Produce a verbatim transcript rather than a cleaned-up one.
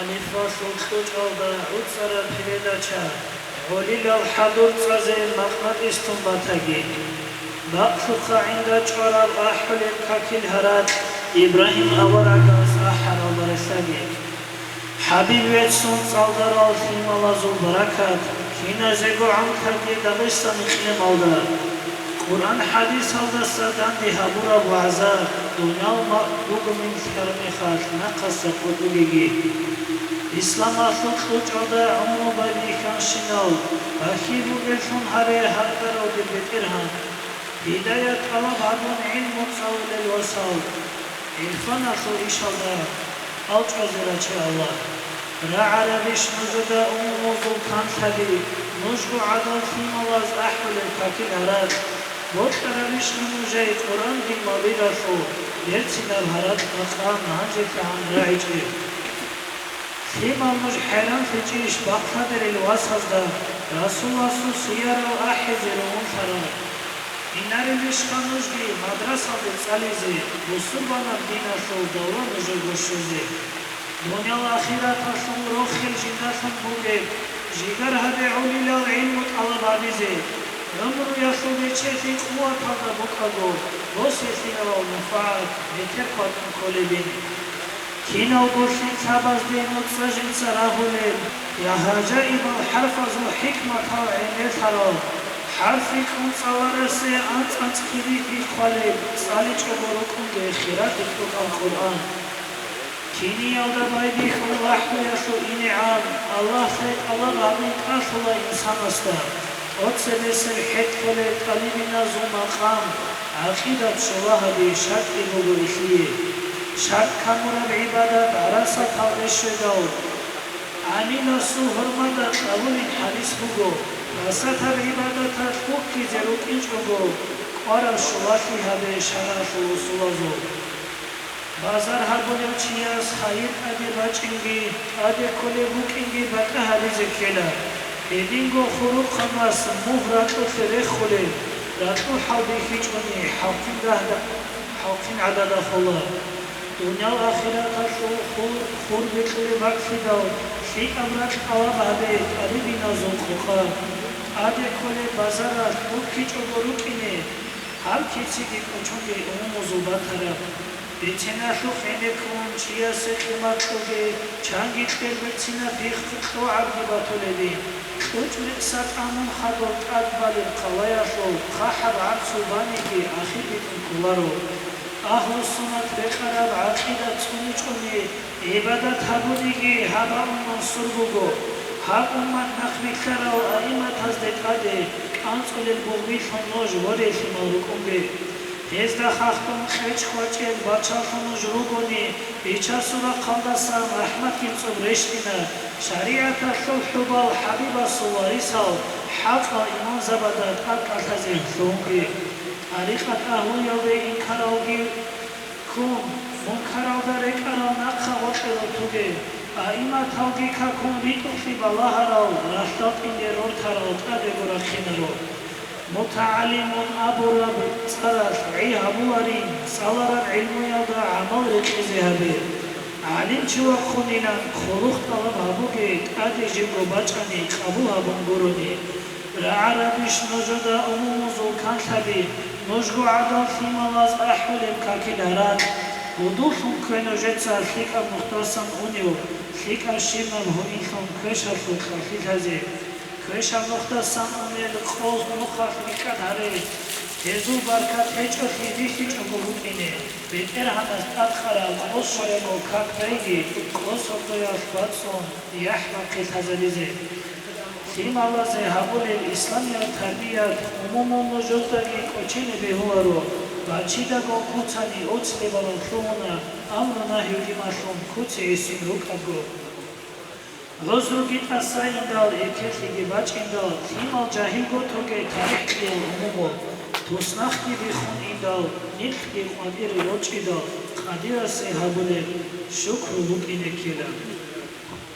Алифалъул кьучӀалда гӀуцӀараб передача. ГӀолилал хӀадур цӀазе макънатӀистун батаги. Бакълъухъа гӀинда чӀвараб ахӀулеб какил гьаракь Ибрагьим аварагас ахӀаралда релълъаги. ХӀабиб веццун цӀалдарал лъималазул баракат киназего гӀамтаги Дагъистан икълималда. Къуръан-хӀадисалдаса данде гьабураб вагӀза дуниял макъ бугунин лъараб мехалъ нахъаса къотӀулеги. Исламалъул кьучӀалда гӀумру байбихьанщинал бахил бугеллъун гьаре гьардарав дир БетӀергьан. Гьидаят тӀалаб гьабун гӀилму цӀалулел васал, гӀирфаналъул ишалда алчӀвазе раче Аллагь. РагӀарабищ нужеда умумузул канлъаби, нужго гӀадал лъималаз ахӀулеб какил гьаракь? Бокьарабищ нужее Къуръанги мавлидалъул берцинаб гьаракь-макъам гьанжелъагӀан рагӀичӀеб? Лъимал нуж хӀайранлъичӀищ бакълъадерил васазда Расуласул сиярал ахӀизе ругьунлъарал? Инарилищха нужги мадрасалде цӀализе, бусурбанаб диналъул давла нужего щвезе? Дуниял ахираталъул рохел жидалъун бугеб, жигар гьабе гӀолилал гӀилму тӀалаб гьабизе, гӀумруялъул речелъи къуваталда букӀаго, босе лъималал мунфагӀат бетер хьвадун кколебин. Киналго лъикӀлъабазде нуцӀа жинца рагьулел, я гьажаибал хӀарфазул хӀикматал гӀемерлъарал, хӀарф рикӀкӀун цӀаларасе анцӀ-анцӀ кири бихъалеб, цӀаличӀого рукӀунге хирати кьукӀан Къуръан. Киниялда байбихьун вахӀюялъул инегӀан Аллагьлъай тӀалаб гьабун кӀалъула инсанасда. ТӀоцебесеб хӀетӀлъулел тӀалибиназул макъам, гӀакъидат щола гьаби шартӀи буго илъие. ШартӀ камураб гӀибадат гӀарасаталде щведал, гӀамиласул гьурмада къабулин хӀадис буго, гӀарасатаб гӀибадаталъ буккизе рукӀинчӀого, кӀвараб щулалъи гьабе шаргӀалъул усулазул. Базар гьабулев чияс хайир тӀаде бачӀинги, тӀаде кколеб букӀинги батӀа гьабизе ккела. Гьединго хурухъанас мугь ракьулъе рехулел, ракьул хӀал бихьичӀони, хӀалхъин гьада-, хӀалхъин гӀадада хола. Дуниял ахираталъул хур, хур бикьулеб бакӀлъидал, лъикӀаб ракь тӀалаб гьабе тӀалибиназул къокъа. ТӀаде кколеб базаралъ буккичӀого рукӀине, гьаб кициги кӀочонги умумузул батараб. Биценалъухъ гӀенеккун чиясе кьимат кьоге, чанги кьел берцинаб пихъ кьогӀабги батулебин. КьучӀ мекъса тӀамун хадуб тӀад балеб къалаялъул хъахӀаб гӀарцул баниги ахир битӀун кколаро. Агьлу-суннат рекъараб гӀакъида цӀуничӀони, гӀибадат гьабуниги гьаб уммат мансур буго. Гьаб уммат нахъвилълъарал аимматазде тӀаде кӀанцӀулел бугъбилъун нуж ворелъимал рукӀунге. Гьезда хахтун кьечӀ хвачӀел бачалъун нуж ругони, Бичасул рахъалдасан рахӀматги цӀоб рещтӀина, шаригӀаталъул хӀубал хӀабибасул варисал хӀакъал имамзабазда тӀад кӀалъазе лъугьунге. ТӀарикъат агьлуялде инкаралги ккун, мункаралда рекӀарал нахъа гъоркье рортуге, аимматалги какун ритӀухълъи балагьарал ралъдал тӀинде рортарал тӀадего рахъинаро. МутагӀалимун абураб цӀаралъ гӀи гьабуларин, цӀалараб гӀилмуялда гӀамал рекъезе гьабе. ГӀалимчи вахъунилан хъулухъ тӀалаб гьабуге, тӀаде жибго бачӀани къабул гьабун гурони. РагӀарабищ нужеда умумузул канлъаби, нужго гӀадал лъималаз ахӀулеб какил гьаракь? Гьудуллъун ккве нужеца лъикӀаб нухдасан унев, лъикӀаб щибаб гьуинлъун квешалъул кьалъилъазе. Квешаб нухдасан унел къоз нухалъ рикӀкӀад гьаре, гьезул баркат гьечӀолъи бихьичӀого букӀине, БетӀергьанас тӀадкъараб къоз щвеялъул как байги, къоз гьоркьоялъ бацӀцӀун яхӀ бахъи лъазабизе. Лъималазе гьабулеб исламиял тарбият умумул нужердаги кӀочине бегьуларо, бачидаго куцани оцлебалан лъугьуна, амру-нагьи гьималъун куц гӀисин рукӀаго. ГӀузруги тӀаса индал, эркелъиги бачӀиндал, лъимал жагьилго тоге тарихӀ кьеял умумул, туснахъги биххун индал, нилъги къватӀире рорчӀидал, Къадирасе гьабулеб шукру букӀине ккела.